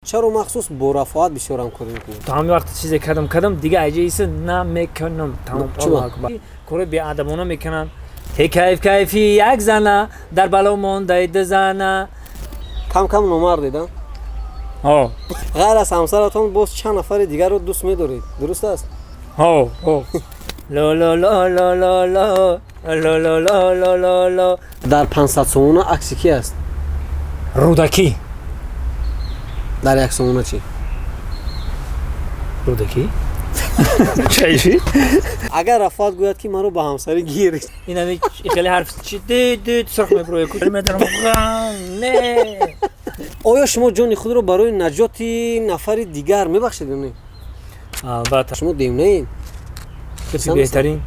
Чаро махсус бо Рафоат бисёр ҳамкорӣ мекунед? То ҳамин вақт чизе кардам, дига аҷаиса намекунам. Тамом. Кори беадабона мекунанд. Те кайф кайфи як зана, дар бало мондаи ду зана. Кам кам номардед, а? Ҳо. Ғайр аз ҳамсаратон боз чанд нафари дигарро дӯст медоред, дуруст аст? Ҳо, ҳо. Ло ло ло ло ло ло ло ло ло ло ло ло. Дар 500 сомона акси ки аст? Рӯдакӣ. Дар 1 сомона чӣ? Рӯдакӣ? Чайши? Агар Рафоат гӯяд, ки маро ба ҳамсарӣ гир, Ин ҳами хеле ҳарф чи дид сурх меброяд. Медарам не. Оё шумо ҷони худро барои наҷоти нафари дигар мебахшед ё не? Албатта. Шумо девонаед? Гапи беҳтарин.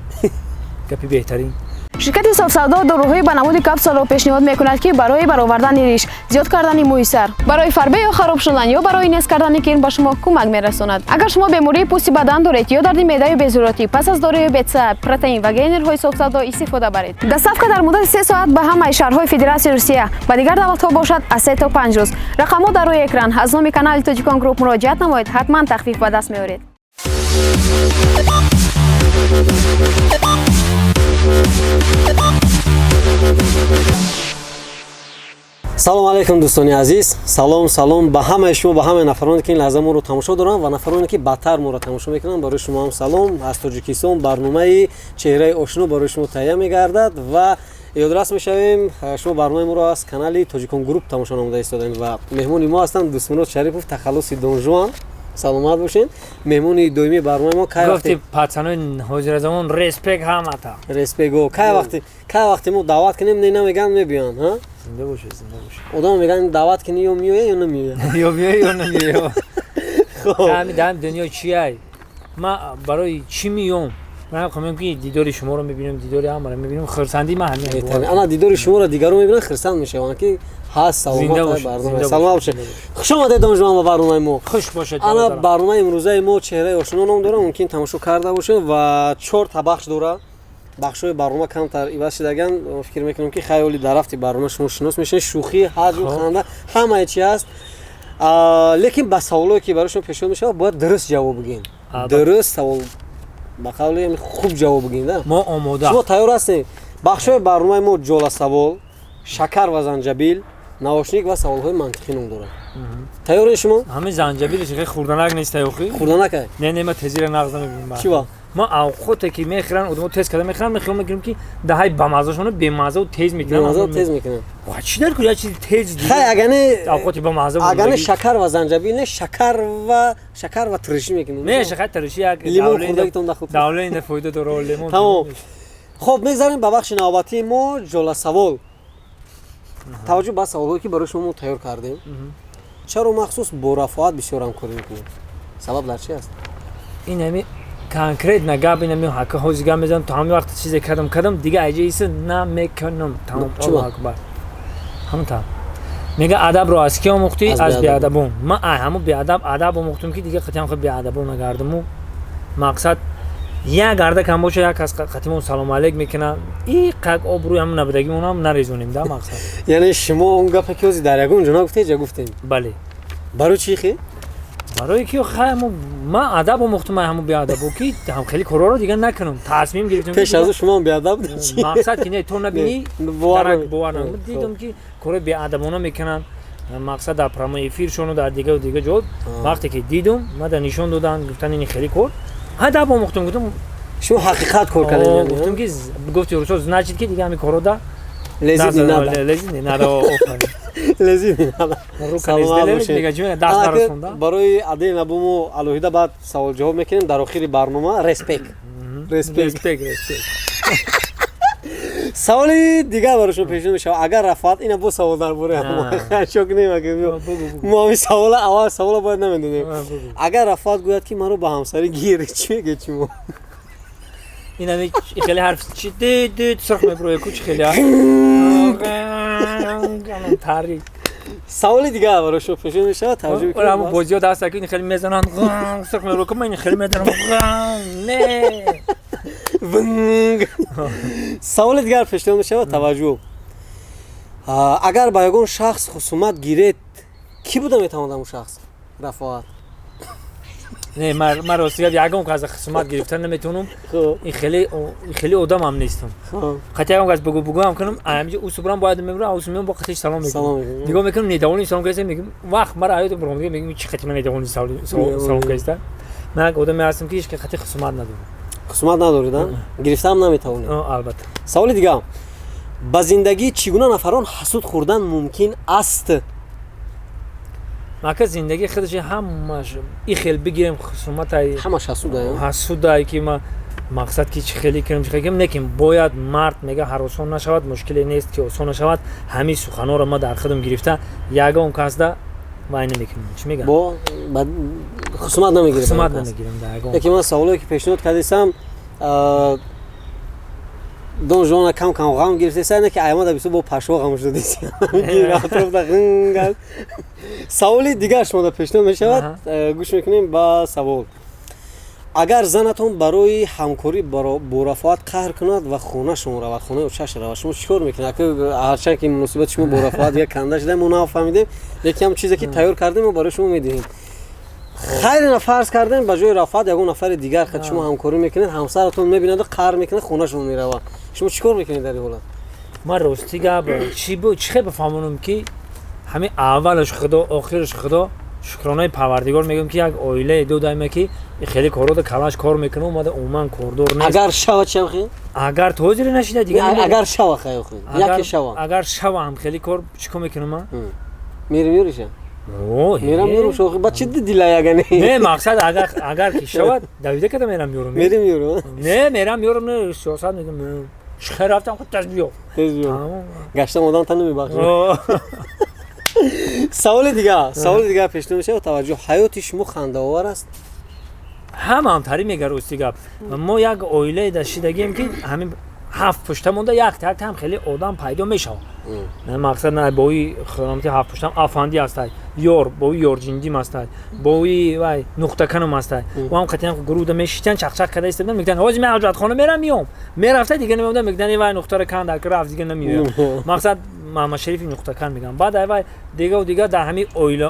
Гапи беҳтарин. Ширкати Софсавдо доруҳои ба намуди капсуларо пешниҳод мекунад, ки барои баровардани риш, зиёд кардани мӯи сар, барои фарбе ё хароб шудан ё барои нест кардани кирм ба шумо кӯмак мерасонад. Агар шумо бемории пӯсти бадан доред ё дарди меъдаю безуротӣ, пас аз доруи бетса, протеин ва гейнерҳои Софсавдо истифода баред. Доставка дар муддати 3 соат ба ҳамаи шаҳрҳои Федератсияи Русия, ба дигар давлатҳо бошад, аз 3 то 5 рӯз. Рақамҳо дар рӯи экран. Аз номи канали Тоҷикон Груп муроҷиат намоед, ҳатман тахфиф ба даст меоред. Салом алейкум, дӯстони азиз! Салом, салом ба ҳамаи шумо, ба ҳамаи нафароне, ки ин лаҳза моро тамошо доранд, ва нафароне, ки баъдтар моро тамошо мекунанд, барои шумо ҳам салом. Аз Тоҷикистон барномаи «Чеҳраи ошино» барои шумо таҳия мегардад ва ёдрас мешавем, шумо барномаи моро аз канали Тоҷикон Груп тамошо намуда истодаем ва меҳмони мо ҳастанд Дӯстмурод Шарипов, тахаллуси Донжуан. Саломат бошед, меҳмони доимии барномаи мо. Кай Гуфти пацанои ҳозиразамон, респект ҳамата. Респект. Кай вақте мо даъват кунем, не намеган, мебиёянд. Зинда бошед, зинда бошед. Одам меган, даъват кунӣ, ё меоя, ё намеоя. Ё меоя, ё намеоя. Ҳами даҳам дунё чиай? Ма барои чӣ меём? Ман мехоҳам, ки дидори шуморо мебинам, дидори ҳамаро мебинам, хурсандии ман ҳамин. Ана, дидори шуморо дигарон мебинанд, хурсанд мешаванд, ки ҳаст, саломат барнома. Саломат бошед. Хуш омадед, Донжуан, ба барномаи мо. Хуш бошед. Ана, барномаи имрӯзаи мо «Чеҳраи ошино» ном дорад, мумкин тамошо карда бошед, ва чорта бахш дорад. Бахшҳои барнома камтар иваз шудаган. Фикр мекунам, ки хаёли дар рафти барнома шумо шинос мешавед. Шӯхӣ, ҳаҷу ханда, ҳамаи чи ҳаст, лекин ба саволое, ки барои шумо пешниҳод мешавад, бояд дуруст ҷавоб бигӯем. Дуруст савол, ба қавли хуб ҷавоб бигӯем да. Мо омода. Шумо тайёр ҳастед? Бахшҳои барномаи мо ҷола савол, шакар ва занҷабил, наушник ва саволҳои мантиқӣ ном дорад. Тайёред шумо? Ҳамин занҷабилш хеле хурданак нест, охи? Хурданак? Не, не, ма тезира нағз намебинам. Чӣ ва? Ма авқоте ки мехӯранд, одамо тез карда мехӯранд, мехоҳам мегирам, ки даҳаи бамаззашона бемаззаву тез мекунанд. Бемазза тез мекунанд. Ва чӣ дар кун, як чизи тез. Хай, агане авқоти бамазза. Агане шакар ва занҷабил не, шакар ва туршӣ мекунем. Не, шакар туршӣ як лимон хӯрдагитон дахуд. Давление фоида дора лимон. Тамом. Хоб, мегзарем ба бахши навбатии мо, ҷола савол. Таваҷҷӯҳ ба саволҳое, ки барои шумо мо тайёр кардем. Чаро махсус бо Рафоат бисёр ҳамкорӣ мекунед? Сабаб дар чи аст? Ин ҳами конкретно гап, ин ҳами ҳака ҳози гап мезанам. То ҳамин вақт чизе кардам, дига аҷаиса намекунам. Тамом, Аллоҳу акбар. Ҳамин тавр мега: адабро аз ки омӯхтӣ? Аз беадабон. Ман ҳамун беадаб адаб омӯхтум, ки дига қатиам хел беадабон нагардаму. Мақсад, як гарда кам боша, як кас қатимон салому алейк мекунад, и қак обрӯи ҳамун набудагимонам нарезонем да, мақсад. Яъне шумо он гапе, ки ҳозир дар ягон ҷо нагуфтед, ҷа гуфтем? Бале. Барои чӣ хе? Барое ки хай, ман адаб омӯхтум ай ҳамун беадабо, ки ҳам хеле корҳоро дига накунам, тасмим гирифтам. Пеш аз ӯ шумо ҳам беадаб? Мақсад, ки не, то набинӣ, бовар дидам, ки корҳои беадабона мекунанд, мақсад, дар прямой эфиршону дар дигаву дига ҷо. Вақте ки дидум, мада нишон доданд, гуфтанд, ини хеле кор, адаб омӯхтум, гуфтум. Шумо ҳақиқат кор кардем. Гуфтум, ки гуфти русо, значит, ки дига ҳамин корҳо да лезить не надо. Лезить не надо. Лезить не надо. Барои адел набуму алоҳида баъд савол ҷавоб мекунем дар охири барнома. Респект, респект, респект. Саволи дигар барои шумо пешниҳод мешавад. Агар Рафоат, ина бо савол дар бораи шок нем, мо ҳамин савола, аввал савола бояд намедонем. Агар Рафоат гӯяд, ки маро ба ҳамсарӣ гир, чӣ мегӯед шумо? Ин ҳами хеле ҳарф чи дид сурх меброяд ку, чи хеле таърих. Саволи дигар барои шумо пешниҳод мешавад. Таваҷҷӯҳ мекунед. Ҳамун бозиҳо даст ки ин хеле мезананд, сурх меброяд ку, ман ин хеле мезанам, не. Саволи дигар пешниҳод мешавад, таваҷҷӯҳ. Агар ба ягон шахс хусумат гиред, кӣ буда метавонад ҳамун шахс? Рафоат. Не, ман рости гап, ягон кас хусумат гирифта наметавонам. Хеле одамам нестам. Қати ягон кас бугу бугуам кунам, амҷи усубрам бояд мемурам, усумиам бо қатиш салом мекунам, нигоҳ мекунам, недовольный салом кардиста, мегӯм, вақт мара аёдам буром, мегӯм, чи қати ман недовольный салом кардиста. Ман як одаме ҳастам, ки ҳеч қати хусумат надорам. Хусумат надоред, гирифтаам наметавонед? Албатта. Саволи дигар: ба зиндагӣ чӣ гуна нафарон ҳасуд хӯрдан мумкин аст? Мака, зиндагӣ худаш ҳамаш и хел бигирем, хусуматай. Ҳамаш ҳасудай. Ҳасудай, ки ма мақсад ки чӣ хеле кунам, чӣ хеле кунам, лекин бояд мард, мега, ҳаросон нашавад, мушкиле нест, ки осон нашавад. Ҳамин суханҳоро ма дар худам гирифта, ягон касда вай намекунам, чӣ мегӯям. Бо хусумат намегирем. Хусумат намегирам дар ягон. Яке ман саволое ки пешниҳод кардисам, Дон Жуана кам кам ғам гирифтеса, не ки аймада бисёр бо пашо ғам шудадис. Саволи дигар шумода пешниҳод мешавад, гӯш мекунем ба савол: агар занатон барои ҳамкорӣ бо Рафоат қаҳр кунад ва хона шумо равад, хонаи очаш равад, шумо чӣ кор мекунед? Ҳарчанд ки муносибати шумо бо Рафоат як канда шуда, мо нафаҳмидем, лекин ҳам чизе ки тайёр кардем, мо барои шумо медиҳем. Хайр, ина фарз кардем, ба ҷои Рафоат ягон нафари дигар хат шумо ҳамкорӣ мекунед, ҳамсаратон мебинаду қаҳр мекунад, хона шумо меравад, шумо чӣ кор мекунед дар ин ҳолат? Ман рости гап, чӣ хел бифаҳмонам, ки ҳамин аввалаш Худо, охираш Худо, шукронаи Парвардигор мегӯям, ки як оилае додайма, ки хеле корро калаш кор мекунам, омада умуман кордор нест. Агар шава чиам хел? Агар то ҳозире нашида дигар. Агар шава, хай, яке шава. Агар шава ҳам хеле кор, чӣ кор мекунам ман? Мери, мериша? Мерам, мерам шохи, ба чи дила ягане? Не, мақсад, агар ки шавад, давида када мерам, меёрам. Мери, меёрам. Не, мерам, меёрам, не, сиёсат мегӯям, хел рафтам, худ тез биё. Тез биё, гаштам, одам та намебахшад. Саволи дигар пешниҳод мешавад, таваҷҷӯҳ: ҳаёти шумо хандаовар аст? Ҳамаам тари мега. Рости гап, мо як оилае дашидагием, ки ҳамин ҳафт пушта монда, як як ҳам хеле одам пайдо мешавад. Мақсад, на бои худомати ҳафт пуштам афанди ҳастай, ёр бои ёрҷиндим ҳастай, бои вай нуқтаканам ҳастай. Ҳам қатиан гурӯҳда мешитан, чақчақ карда истодан, мегӯянд, ҳозир ман ҳоҷатхона мерам, миём. Мерафта, дига намеомда, мегӯянд, вай нуқтаро канда, рафт, дига намеояд. Мақсад, Маҳамадшарифи нуқтакан мегӯям. Баъд ай вай дигаву дигар дар ҳамин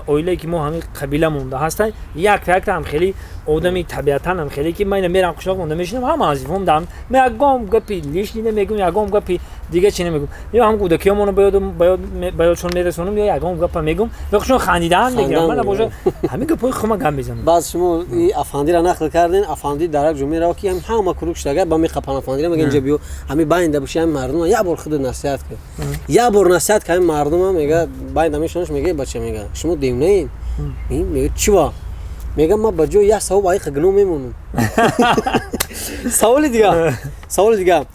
оилае ки мо ҳамин қабила монда ҳастай, як якта ҳам хеле одами табиатан ҳам хеле, ки ман ина мерам қишлоқ монда мешинам, ҳама вазифаам дар ман, ягон гапи лишний намегӯм, ягон гапи дига чи намегӯм, ё ҳам кӯдакиёмоно ба ёдшон мерасонам, ё ягон гапа мегӯм ва хушон хандидаан мегирам. Ман боша, ҳамин гапҳои хума гап мезанам. Баъд шумо афандиро нақл кардем, афанди дар як ҷо мерава, ки ҳама курук шуда, агар ба меқапан афандиро, мегӯян, инҷа биё, ҳамин байнда боши, ҳамин мардума як бор худат насиҳат кун, як бор насиҳат ка ҳамин мардума. Мега, байнда мешонаш, мега, бача, мега, шумо девнаед? Мега, чӣ ва? Мега, ман ба ҷои як савоб аиқа гуноҳ мемонам. Саволи дигар: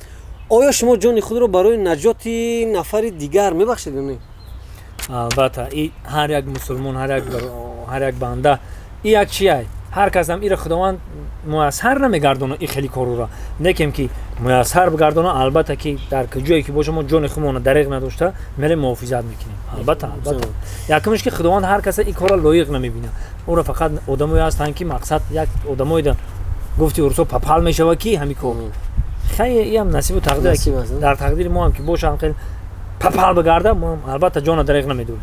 оё шумо ҷони худро барои наҷоти нафари дигар мебахшед ё не? Албатта, и ҳар як мусулмон, ҳар як банда, и як чиай, ҳар касам ира Худованд муяссар намегардона и хеле корора, некем ки муяссар бигардона, албатта, ки дар ҷое ки боша, мо ҷони худмона дареғ надошта мерем, муҳофизат мекунем, албатта, албатта. Якумш, ки Худованд ҳар каса и корро лоиқ намебинад, ӯро фақат одамое ҳастанд, ки мақсад, як одамое, гуфти урусо, попал мешава, ки ҳамин кор хай, иам насибу тақдир. Дар тақдири мо ҳам ки боша, ҳам хел попал бигарда, мо албатта ҷона дареғ намедорем.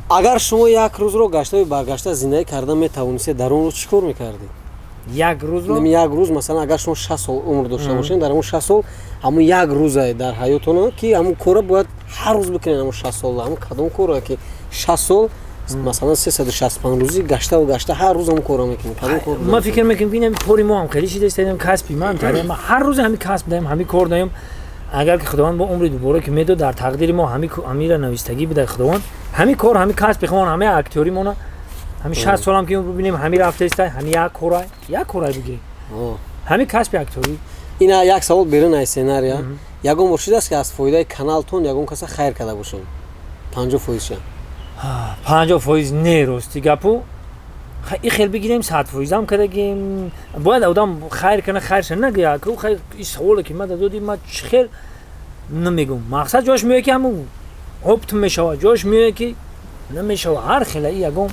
Агар шумо як рӯзро гаштаву баргашта зиндагӣ карда метавонистед, дар он рӯз чӣ кор мекардед? Як рӯзро? Як рӯз, масалан, агар шумо 60 сол умр дошта бошед, дар ҳамон 60 сол ҳамон як рӯзае дар ҳаётона, ки ҳамон корро бояд ҳар рӯз бикунед, ҳамон 60 сола, ҳамон кадом корро, ки 60 сол, масалан, 365 рӯзӣ гаштаву гашта ҳар рӯз ҳамон корро мекунед, кадом кор? Ман фикр мекунам, ки ин кори мо ҳам хеле шидаистем, касби ман, ҳар рӯз ҳамин касб даем, ҳамин кор даем. Агар ки Худованд бо умри дубора ки медод, дар тақдири мо ҳамира навистагӣ буда, Худованд ҳамин кор, ҳамин касби хумон, ҳамаи актёримона, ҳамин 60 солам ки бибинем, ҳамин рафтаиста, ҳамин як корай бигирем, ҳамин касби актёрӣ. Ина як савол берун аз сценария: ягон бор шудааст, ки аз фоидаи каналтон ягон каса хайр карда бошем, 50 фоизша? 50% не, рости гапу, и хел бигирем, 100 фоизам кардагим. Бояд одам хайр кана, хайрша нагӯя. И саволе ки ма додӣ, ма чӣ хел намегӯм. Мақсад, ҷош меояд, ки ҳамун опт мешавад, ҷош меояд, ки намешавад, ҳар хела и ягон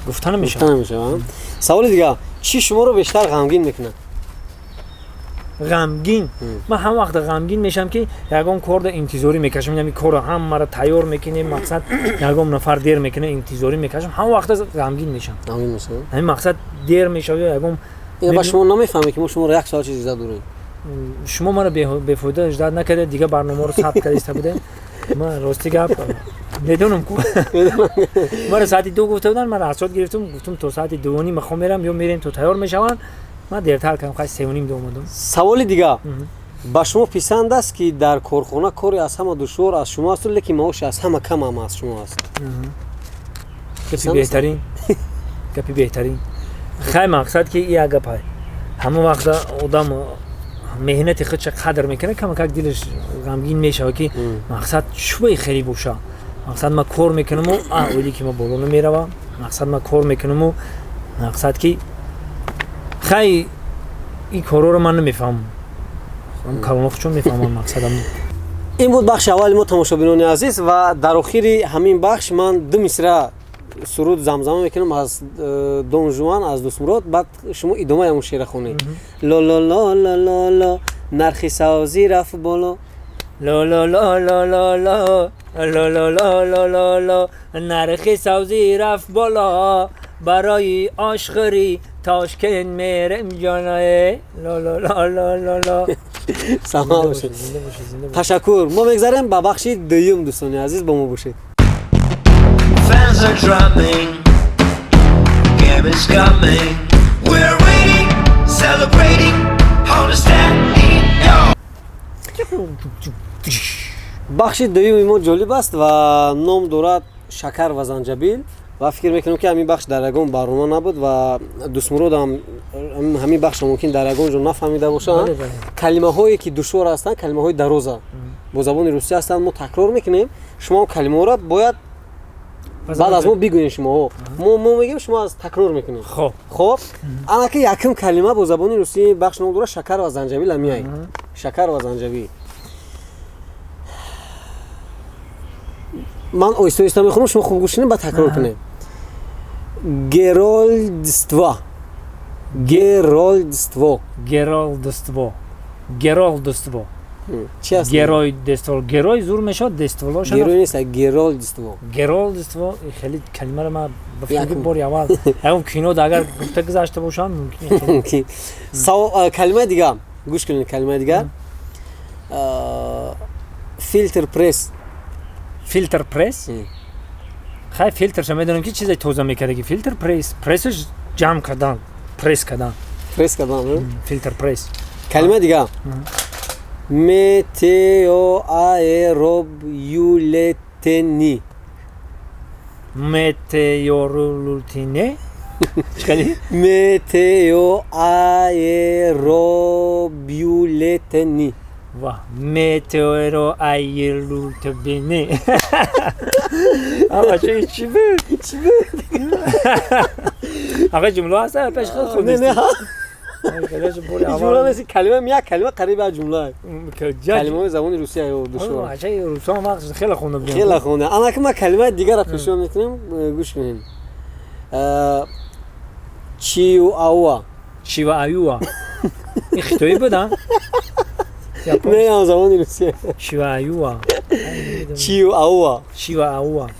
гуфта намешавад. Саволи дигар: чӣ шуморо бештар ғамгин мекунад? Ғамгин. Ман ҳама вақт ғамгин мешавам, ки ягон корда интизорӣ мекашам, инами корро ҳамаро тайёр мекунем, мақсад, ягон нафар дер мекунад, интизорӣ мекашам, ҳама вақт ғамгин мешавам. Ҳамин мақсад дер мешавад ё ягон Ба шумо намефаҳмед, ки мо шуморо як соат чиз иззат дорем. Шумо маро бефоида ждать накарда, дигар барномаро сабт карда будем. Ман, рости гап, медонам ку маро соати 2 гуфта буданд, ман расод гирифтам, гуфтам, то соати 2:30 мехом мерам ё мерем, то тайёр мешаванд. Ман дертар кардам, хай, 3:30 омадам. Саволи дига: ба шумо писанд аст, ки дар корхона кори аз ҳама душвор аз шумо асту, лекин маоши аз ҳама кам ҳам аз шумо аст? Гапи беҳтарин, гапи беҳтарин. Хай, мақсад, ки як гапай, ҳама вақта одам меҳнати худша қадр мекунад, камакак дилаш ғамгин мешавад, ки мақсад чӯбаи хеле боша, мақсад, ман кор мекунаму оиле ки ма боло намерава, мақсад, ман кор мекунаму, мақсад, ки хай, ин корҳоро ман намефаҳмам, калоно худшон мефаҳмам, мақсадам. Ин буд бахши аввали мо, тамошобинони азиз, ва дар охири ҳамин бахш ман ду мисра суруд замзама мекунам аз Дон Жуан, аз Дӯстмурод, баъд шумо идомаи ҳамон шеъра хонед. Ло ло ло ло ло ло, нархи савзӣ рафт боло. Ло ло ло ло ло ло ло ло ло ло ло ло, нархи савзӣ рафт боло, барои ошхӯрӣ Тошкент мерем, ҷоное, ло ло ло ло ло ло. Саломат бошед, ташаккур. Мо мегзарем ба бахши дуюм. Дӯстони азиз, бо мо бошед. Fans are drumming, game is coming. We're waiting, celebrating on the stand. Бахши дуюми мо ҷолиб аст ва ном дорад «Шакар ва занҷабил», ва фикр мекунам, ки ҳамин бахш дар ягон барнома набуд ва Дӯстмуродам ҳамин бахшро мумкин дар ягон ҷо нафаҳмида бошанд. Калимаҳое ки душвор ҳастанд, калимаҳои дароза, бо забони русӣ ҳастанд, мо такрор мекунем, шумо калимаҳоро бояд баъд аз мо бигӯем. Шумоҳо, мо мегӯем, шумо аз такрор мекунем. Хоб, анаки якум калима бо забони русӣ, бахш ном дорад «Шакар ва занҷабил». Амияй, шакар ва занҷабил. Ман оҳиста оҳиста мехонам, шумо хуб гӯш кунед, баъд такрор кунем. Герольдство, герольдство. Герольдство, герольдство. Чи аст? Герой дествол, герой зур мешавад, дестволо. Герой нест, герольдство. Герольдство, хеле калимаро ман ба фикр бори аввал ягон кинода агар гуфта гузашта бошам, мумкин. Калимаи дига гӯш кунед, калимаи дига: фильтр пресс. Фильтр пресс. Хай, филтрша медонам, ки чизе тоза мекардаги, фильтр пресс, прессш ҷамъ кардан, пресс кардан. Пресс кардан. Фильтр пресс. Калимаи дига: метеоаэробюллетени. Метеорулутине чикали? Метеоаэробюллетени. Ва метеороаилутбини. Ама чи буд? Чи буд? Аға, ҷумла ҳаст пеш худ? Не, не, ҷумла нест, калима, як калима қариб аз ҷумла. Калимаҳои забони русия душвор. Русҳо вақт хеле хонда будем. Хеле хонда. Анаки ман калимаи дигарро пешниҳод мекунем, гӯш кунем: чиуауа. Чивааюа, ин хитоӣ буд, а? Не, ам забони русия. Чивааюа. Чиуауа. Чиваауа.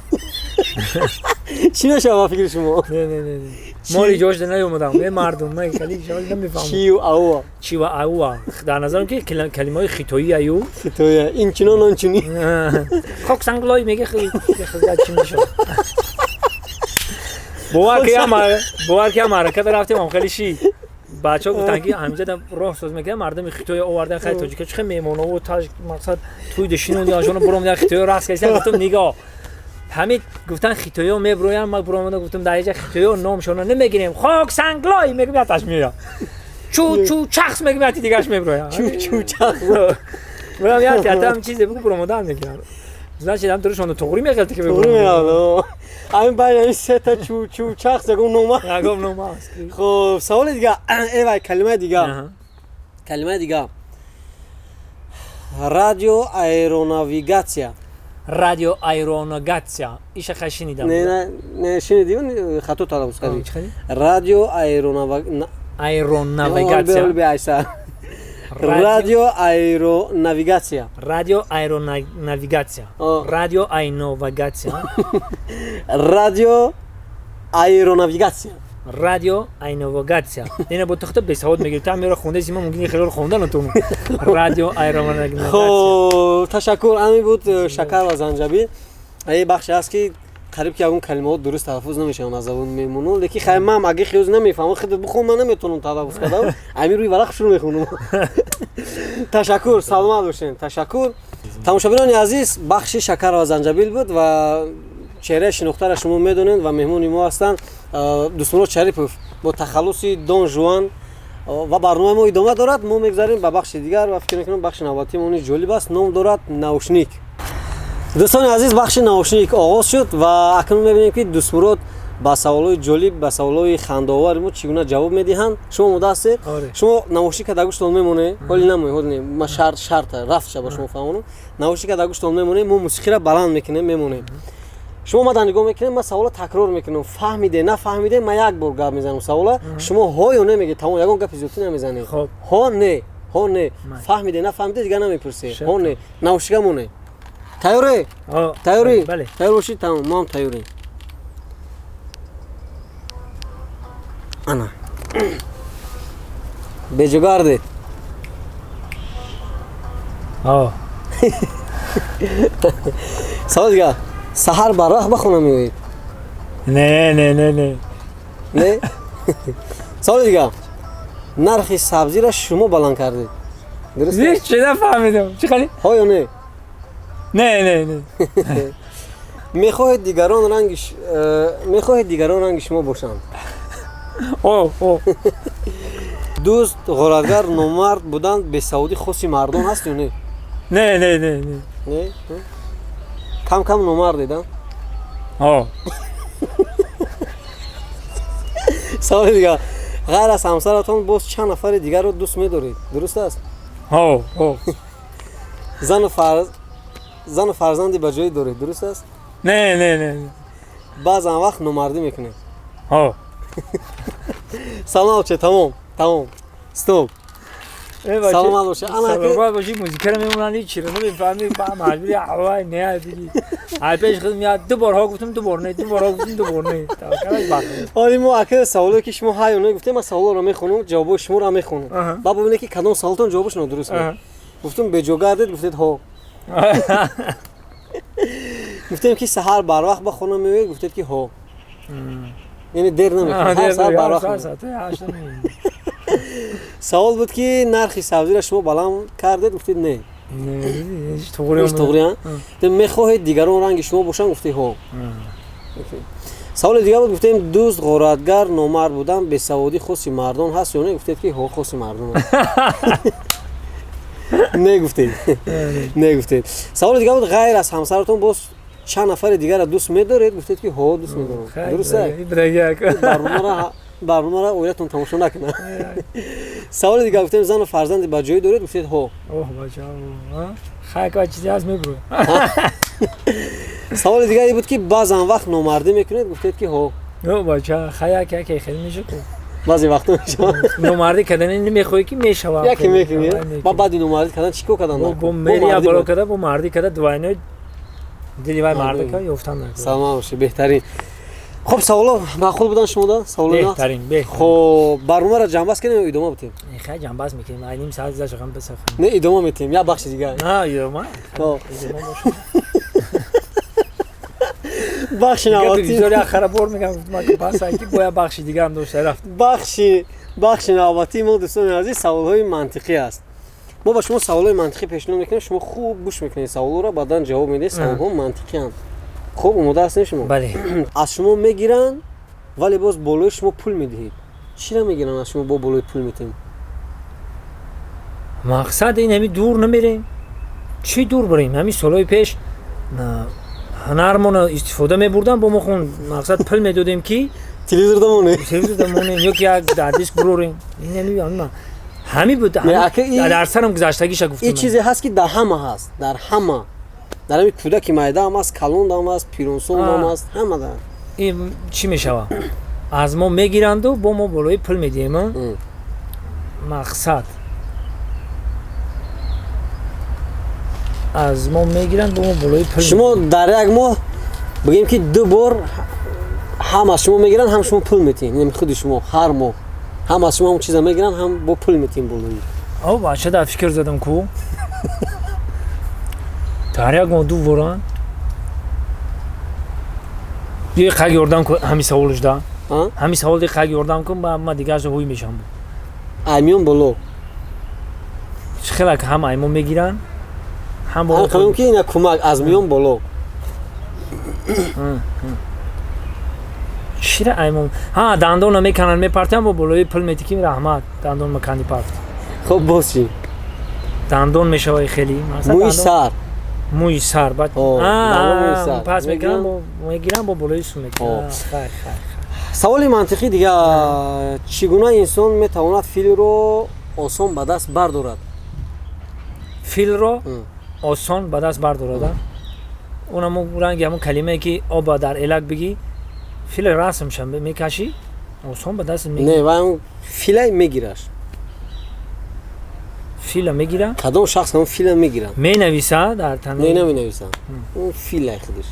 Чӣ мешавад ба фикри шумо? Не, не, не, моли ҷош наёмадам, е мардум, ман хеле намефаҳмам. Чиуауа. Чиваауа, дар назарам, ки калимаҳои хитоӣ аю. Хитоӣ, инчунон, ончунин. Хок санглой мега, чӣ мешавад? Бовар ки ам ҳараката рафтем, ам хеле ши бачаҳо гуфтанд, ки ҳаминҷа роҳ соз мекунад, мардуми хитои овардан. Хеле тоҷика чихе меҳмонову таж, мақсад, туй дешинонд, ашона буромдан, хитоиё рақс кардисан. Гуфтам, нигоҳ, ҳамин гуфтан, хитоиё меброянд. Ма буромада гуфтам, дар инҷа хитоиё номшона намегирем, хок санглой мегӯм, яташ меояд, чу чу чахс мегӯм, яти дигараш меброяд. Чу чу чахс. Бурам, яти ятам чизе бугу, буромадан мегирам, значит, ҳам турушонда туғри меғелти ки. Туғри меғелт. Ҳамин байни ҳамин сета чу чу чахс ягон нома. Ягон нома аст. Хуб, саволи дига, эвай, калимаи дига, калимаи дига: радио аэронавигатсия. Радио аэронавигатсия, иша хай шинидам. Не, не шиниди, хато талаффуз кардӣ. Радио аэронавигатсия. Радио аэронавигатсия. Радио аэронавигатсия. Радио айновагатсия. Радио аэронавигатсия. Радио айновагатсия. Ина бо тахта бесавод мегирӣ. Та мера хондаи ма мумкин хело хонда натонам. Радио аэронавигатсия. Хоб, ташаккур. Ҳамин буд шакар ва занҷабил. Ин бахше аст ки қариб ки ягон калимаҳо дуруст талаффуз намешаванд, аз забон мемонанд, лекин хай ман аги хиёз намефаҳмам, худат бихон, ман наметавонам талаффуз кардам, ҳамин рӯи варақ шурӯъ мехонам. Ташаккур, саломат бошед. Ташаккур. Тамошобинони азиз, бахши шакар ва занҷабил буд ва чеҳраи шинохтаро шумо медонед ва меҳмони мо ҳастанд Дӯстмурод Шарипов бо тахаллуси Дон Жуан ва барномаи мо идома дорад. Мо мегзарем ба бахши дигар ва фикр мекунам бахши навбатии мо низ ҷолиб аст, ном дорад наушник. Дӯстони азиз, бахши наушник оғоз шуд ва акнун мебинем ки Дӯстмурод ба саволҳои ҷолиб, ба саволҳои хандаовари мо чӣ гуна ҷавоб медиҳанд. Шумо омода ҳастед? Шумо наушника дар гӯштон мемонед? Ҳоли намоед, ҳоли не, ма шарта рафтша ба шумо фаҳмонам. Наушника дар гӯштон мемонед, мо мусиқиро баланд мекунем, мемонем. Шумо мада нигоҳ мекунед, ман саволро такрор мекунам. Фаҳмиде, нафаҳмиде, ман як бор гап мезанам савола, шумо ҳо ё не мегӯед, тамом, ягон гапи зиёдтӣ намезанед. Ҳо не, ҳо не. Фаҳмиде, нафаҳмиде, дигар намепурсед. Ҳо не. Наушника монед. Тайёрӣ? Тайёрӣ? Тайёр бошед, тамом, мо ҳам тайёрем. Ана. Беҷогардед. Савол дигар. Саҳар барвақт ба хона меоед? Не, не, не, не. Не? Саволи дигар. Нархи сабзиро шумо баланд кардед. Дуруст? Не, чӣ нафаҳмидам. Чӣ хали? Ҳо ё не? Не, не, не. Мехоҳед дигарон ранги мехоҳед дигарон ранги шумо бошанд? О, о. Дӯст, ғоратгар, номард будан бесаводӣ хоси мардон ҳаст ё не? Не, не, не, не. Не? Кам кам номардед, а? О. Саволи дигар. Ғайр аз ҳамсаратон боз чанд нафари дигарро дӯст медоред? Дуруст аст? Ҳо, ҳо. Зану фарзанди ба ҷое доред, дуруст аст? Не, не, не. Баъзан вақт номардӣ мекунед? Ҳо. Саломат бошед, тамом, тамом. Стоп. Саломат бошед. Саломат бошед, музикаро мемонанд, чиро намефаҳмӣ, ба маҷбури ҳавай не бигӣ. Ай пеш худ меяд, ду борҳо гуфтам, ду бор не, ду борҳо гуфтам, ду бор не. Таваккалаш бахт. Ҳоли мо ака саволое ки шумо ҳа ё не гуфтем, ман саволоро мехонам, ҷавобҳои шуморо мехонам. Баъд бибинед ки кадом саволтон ҷавобаш нодуруст буд. Гуфтам беҷогардед, гуфтед ҳо. Гуфтем ки саҳар барвақт ба хона меоед, гуфтед ки ҳо. Яъне дер намекунед, ҳар саҳар барвақт. Савол буд ки нархи сабзиро шумо баланд кардед, гуфтед не. Ҳеҷ туғри, мехоҳед дигарон ранги шумо бошанд, гуфтед ҳо. Саволи дигар буд, гуфтем дӯст, ғоратгар, номард будан бесаводӣ хоси мардон ҳаст ё не, гуфтед ки ҳо, хоси мардон аст. Не гуфтед. Не гуфтед. Саволи дигар буд, ғайр аз ҳамсаратон боз чанд нафари дигарро дӯст медоред, гуфтед ки ҳо, дӯст медорам. Дуруст аст? Барномаро оилатон тамошо накунад. Саволи дигар гуфтем зану фарзанди ба ҷое доред, гуфтед ҳо. Оҳ, бача, хай ка чизе ҳаст мебурад. Саволи дигар буд ки баъзан вақт номардӣ мекунед, гуфтед ки ҳо. Ё бача, хай як яке хеле мешавад. Баъзе вақтҳо мешавад. Номардӣ кардан намехоҳӣ ки мешавад. Яке мекунӣ. Ба баъди номардӣ кардан чӣ кор кардан? Бо мерия боло карда, бо мардӣ карда двойной дили вай марда ка ёфтан накард. Саломат бошед, беҳтарин. Хуб, саволо маъқул будан шумода? Саволо беҳтарин, беҳтарин. Хуб, барномаро ҷамъбаст кунем ё идома битем? Хай ҷамъбаст мекунем. Ай ним соат гузашт, ҳам бисахем. Не, идома метем, як бахши дигар. На, идома. Хуб. Идома бошад. Бахши навбатӣ. Бисёр як харабор мегам, гуфтам бас ки бояд бахши дигар ҳам дошта рафт. Бахши навбатии мо дӯстони азиз саволҳои мантиқӣ аст. Мо ба шумо саволҳои мантиқӣ пешниҳод мекунем, шумо хуб гӯш мекунед саволҳоро, баъдан ҷавоб медиҳед. Саволҳо мантиқианд. Хуб, омода ҳастед шумо? Бале. Аз шумо мегиранд, вале боз болои шумо пул медиҳед. Чиро мегиранд аз шумо бо болои пул медиҳем? Мақсад ин ҳами дур намерем. Чӣ дур барем? Ҳами солҳои пеш ҳунармонро истифода мебурдам, бо мо хун мақсад пул медодем ки телевизор дамонем. Телевизор дамонем ё ки як дар диск бурорем. Ин ҳами ҳами буд. Дар сарам гузаштагиша гуфтам. Ин чизе ҳаст ки дар ҳама ҳаст, дар ҳама. Дар ҳамин кӯдаки майда ҳам ҳаст, калон ҳам ҳаст, пиронсон ҳам ҳаст, ҳама дар. Ин чӣ мешавад? Аз мо мегиранду бо мо болои пул медиҳем. Мақсад Аз мо мегиранд, бо мо болои пул. Шумо дар як моҳ бигем ки ду бор ҳам аз шумо мегиранд, ҳам шумо пул метиҳед. Яъне худи шумо ҳар моҳ ҳам аз шумо ҳам чиза мегиранд, ҳам бо пул метиҳем болои. О, бача, дар фикр задам ку. Дар як моҳ ду боран. Биё қаг ёрдам кун ҳамин саволш да. Ҳамин савол ди қаг ёрдам кун, ба ма дигарша ҳуй мешам. Аймиён боло. Чӣ хела ҳам аймо мегиранд, ҳам бо ҳам ки ина кӯмак аз миён боло. Чира аймон? Ҳа, дандона мекананд, мепартиям, бо болои пул мети ки раҳмат, дандон макани парт. Хоб, боз чӣ? Дандон мешавай хеле. Мӯи сар. Мӯи сар баъд пас мекунам, мегирам, бо болои сум мекунам. Хайр, хайр. Саволи мантиқӣ дига: чӣ гуна инсон метавонад филро осон ба даст бардорад? Филро осон ба даст бардорад? Он ҳамун ранги ҳамун калимае ки оба дар элак бигӣ, фил расмша мекашӣ, осон ба даст. Не, вай филай мегираш. Фила мегира? Кадом шахс ҳамун фила мегира? Менависа дар тан? Не, наменависа, он филай худаш.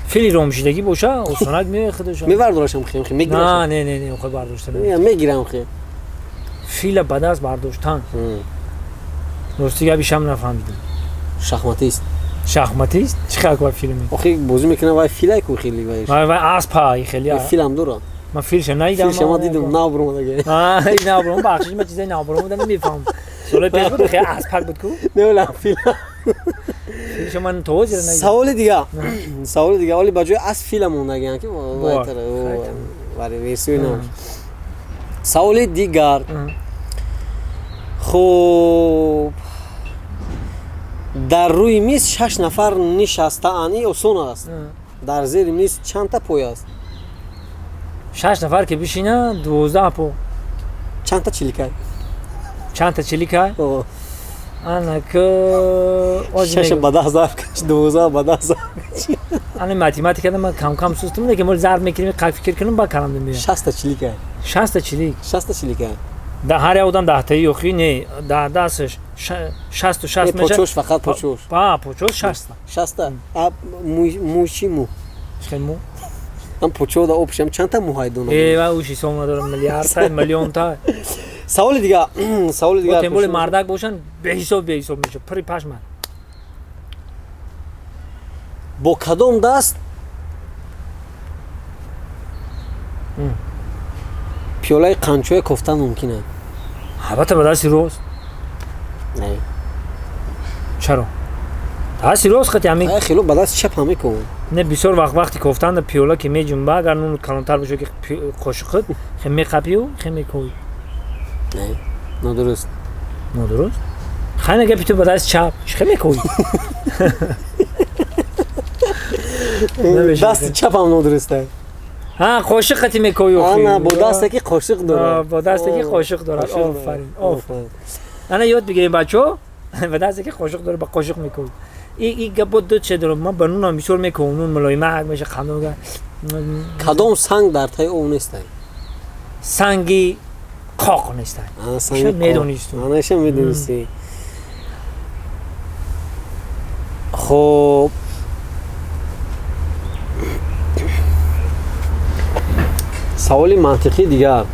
Фили ромшидагӣ боша, осонак меояд худаш. Мевардорашам, хе мегираш. Не, не, не, хо бардошта мегирам хе. Фила ба даст бардоштан, рости гап, ишам нафаҳмидам. Шахматист. Шахматист чӣ хел ва филме? Охи бозӣ мекунам, вай филай ку хели вай. Вай вай аспа хели. Филам дора. Ман филша надидам. Филша ман дидам, нав буромадаги. Нав буром, бахшиш, ман чизаи нав буромада намефаҳмам. Солои пеш буд, хеле аспак буд ку. Не, вале фил. Филша ман то ҳозир надидам. Саволи дига. Саволи дига, оли ба ҷои асп фила мондагиан ки вай версияи нав. Саволи дигар. Хуб, дар рӯи миз шаш нафар нишастаанд, ин осон аст. Дар зери миз чандта пой аст? Шаш нафар ки бишина, 12 по. Чандта чиликай? Чандта чиликай? Анака шаша ба даҳ зарб каш, 12 ба 10 зарб. Ана математикада ман кам-кам сустум, лекин мо зарб мекунем, қак фикр кунем, ба калам меояд. 60-та чиликай. 60-та чилик. 60-та чиликай. Да ҳар як одам даҳтаи ёхи не, да дасташ 66 мешавад. Почош, фақат почош. Па, почош 60-та. 60-та. А мӯй чӣ мӯ? Чӣ мӯ? Ам почо да общем чандта мӯ донам? Э, ва уш ҳисоб надорам, миллиардта, миллионта. Саволи дига, саволи дига. Темболи мардак бошанд, беҳисоб беҳисоб мешавад, пури пашман. Бо кадом даст пиёлаи қанчоя кофтан мумкин аст? Албатта, ба дасти рост. Не. Чаро? Дасти рост хати ҳамин. Хело ба дасти чап ҳам мекунам. Не, бисёр вақт вақти кофтан пиёла ки меҷунба, агар нун калонтар боша ки қошиқит, хе меқапию, хе мекови. Не, нодуруст. Нодуруст? Хайна гапи ту, ба дасти чап чӣ хе мекови? Дасти чап ҳам нодуруст аст. Ҳа, қошиқ қати мекови. Ана, бо дасте ки қошиқ дорад. Бо дасте ки қошиқ дорад. Офарин, офарин. Ана ёд бигирем, бачаҳо, ба дасте ки қошиқ дорад, ба қошиқ мекови. И гапо ду че дорад, ман ба нунам бисёр мековам, нун мулоимак меша, қандон. Кадом санг дар таи об нестай? Санги қоқ нестай. Медонисту. Анаша медонисти. Хоб, саволи мантиқӣ дигар.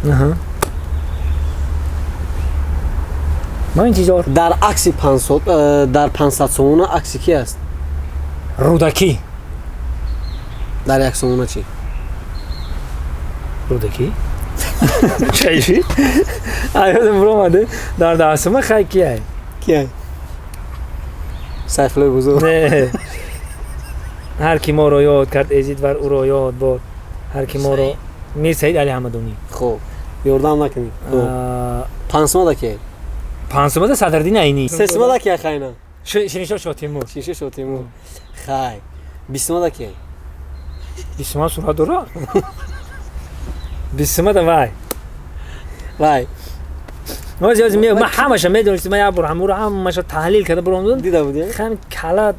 Ман интизор. Дар акси дар 500 сомона акси ки аст? Рӯдакӣ. Дар як сомона чӣ? Рӯдакӣ. Чайши? Аёдам буромаде. Дар 10 сома хай кияй? Кияй? Сайфуллои бузург. Не. Ҳар ки моро ёд кард, эзид вар ӯро ёд бод. Ҳар ки моро Мир Саид Али Ҳамадонӣ. Хуб, ёрдам накунӣ. 5 сомада кияй? 5 сомада Садриддин Айнӣ. 3 сомада кияй, хайна? Шириншоҳ Шотимур. Шириншоҳ Шотимур. Хай, 20 сомада кияй? 20 сома сурат дора? 20 сомада вай. Вай. Ман ҳамаша медонистам, ман як бор ҳамуро ҳамаша таҳлил карда буромдам. Дида будӣ? Хам кала.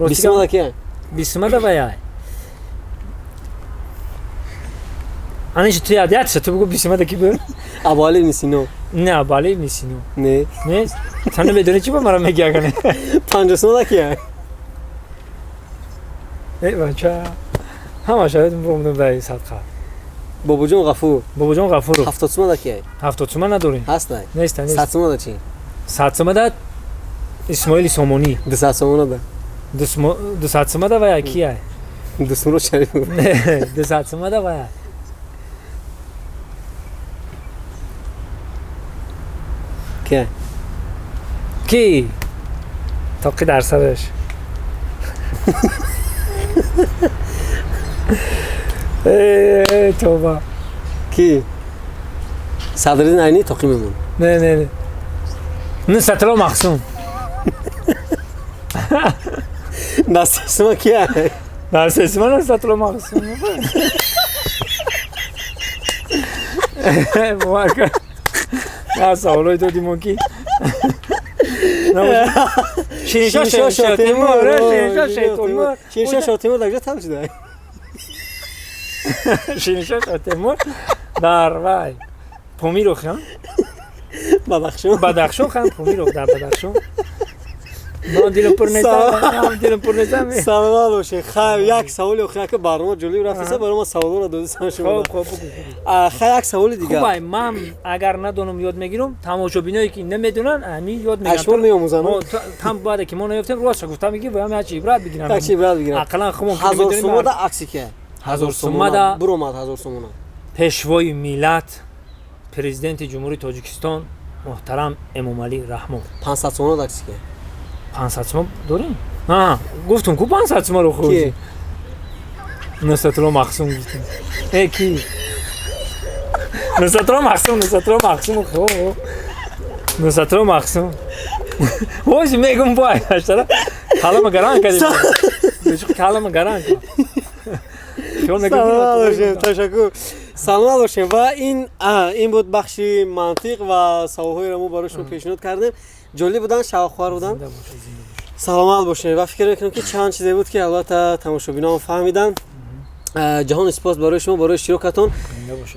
20 сомада кияй? 20 сомада вай. Аниш ту яд яд ту бугу 20 сумада ки буд? Абуали ибни Сино. Не, Абуали ибни Сино. Не. Нест? Ту намедонӣ чӣ ба мара мегӣ агане? 50 сумада кия? Эй бача. Ҳама шароит бомдум дар садқа. Бобоҷон Ғафур. Бобоҷон Ғафуров. 70 сумада кия? 70 сума надорем. Ҳастай? Нест, нест. 100 сумада чӣ? 100 сумада Исмоили Сомонӣ. 200 сумада. 200 сумада вая кия? Дусмуро Шарифов. 200 сумада вая. Кия? Ки? Тоқи дар сараш. Э, тоба. Ки? Садриддин Айнӣ тоқӣ мемон. Не, не, не. Нусратулло Мақсум. Дастисма кия? Дастисма Нусратулло Мақсум. Бовар кун. На саволои додимо ки. Шириншоҳ Шотимур, Шириншоҳ Шотимур. Шириншоҳ Шотимур дар куҷо таваллуд шуда? Шириншоҳ Шотимур дар вай Помирох, ҳа? Бадахшон. Бадахшон, хан Помирох дар Бадахшон. Ман дилам пур нестам, дилам пур нестам. Саломат бошед. Хайр, як саволи охир, ки барнома ҷолиб рафтеса, барои ман саволҳоро додисам шумо. Хуб, хуб, бугу. Хайр, як саволи дигар. Хуб, ман агар надонам ёд мегирам, тамошобиное ки намедонанд, ҳамин ёд мегиранд. Ашмор меомӯзанд. Там баъде ки мо наёфтем, ростша гуфтам мегӣ, боям як чи ибрат бигиранд. Як чи ибрат бигиранд. Ақаллан хумон ки 1000 сумада акси ки? 1000 сумада буромад 1000 сумона. Пешвои миллат, президенти Ҷумҳурии Тоҷикистон муҳтарам Эмомалӣ Раҳмон. 500 сумона акси ки? 500 сума дорем? А, гуфтум ку 500 сумаро худ. Ки? Нусратулло Мақсум гуфтум. Э, ки? Нусратулло Мақсум, Нусратулло Мақсум, хо. Нусратулло Мақсум. Вози мегум бой, аштара. Калама гаран кардем. Калама гаран кард. Саломат бошем, ташаккур. Саломат бошем. Ва ин буд бахши мантиқ ва саволҳоеро мо барои шумо пешниҳод кардем. Ҷолиб будан, шавқовар будан. Саломат бошед. Ва фикр мекунам ки чанд чизе буд ки албатта тамошобинон фаҳмиданд. Ҷаҳони сипос барои шумо, барои иштирокатон.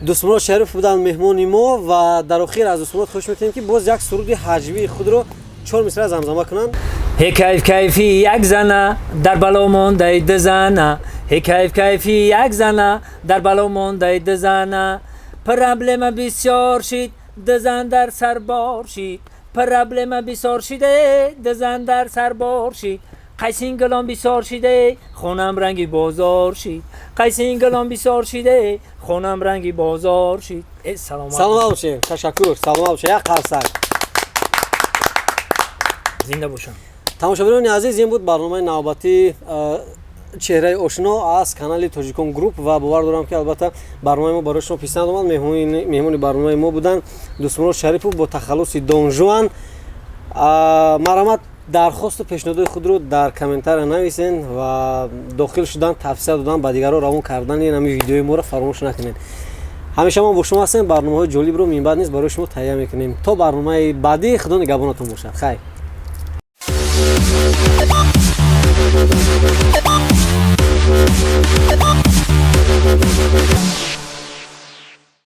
Дӯстмурод Шарифов буданд меҳмони мо ва дар охир аз дӯстмурод хоҳиш мекунем ки боз як суруди ҳаҷвии худро 4 мисра замзама кунанд. Ҳе кайф кайфи як зана дар бало мондаи ду зана. Ҳе кайф кайфи як зана дар бало мондаи ду зана. Проблема бисёр шид, ду зан дар сарбор шид. Проблема бисёр шиде, ду зан дар сарбор шид. Қайсингалон бисёр шиде, хонам ранги бозор шид. Қайсингалон бисёр шиде, хонам ранги бозор шид. Э, саломат. Саломат бошед. Ташаккур. Саломат бошед. Як қарсак. Зинда бошам. Тамошобинони азиз, ин буд барномаи навбатии чеҳраи ошно аз канали Тоҷикон Груп ва бовар дорам ки албатта барномаи мо барои шумо писанд омад. Меҳмони барномаи мо буданд Дӯстмурод Шарипов бо тахаллуси Донжуан. Марҳамат, дархосту пешниҳодҳои худро дар комментария нависен ва дохил шудан, тавсия додан, ба дигарон равон кардани ҳамин видеои моро фаромӯш накунед. Ҳамеша мо бо шумо ҳастем, барномаҳои ҷолибро минбаъд низ барои шумо таҳия мекунем. То барномаи баъдӣ, худо нигаҳбонатон бошад. Хайр.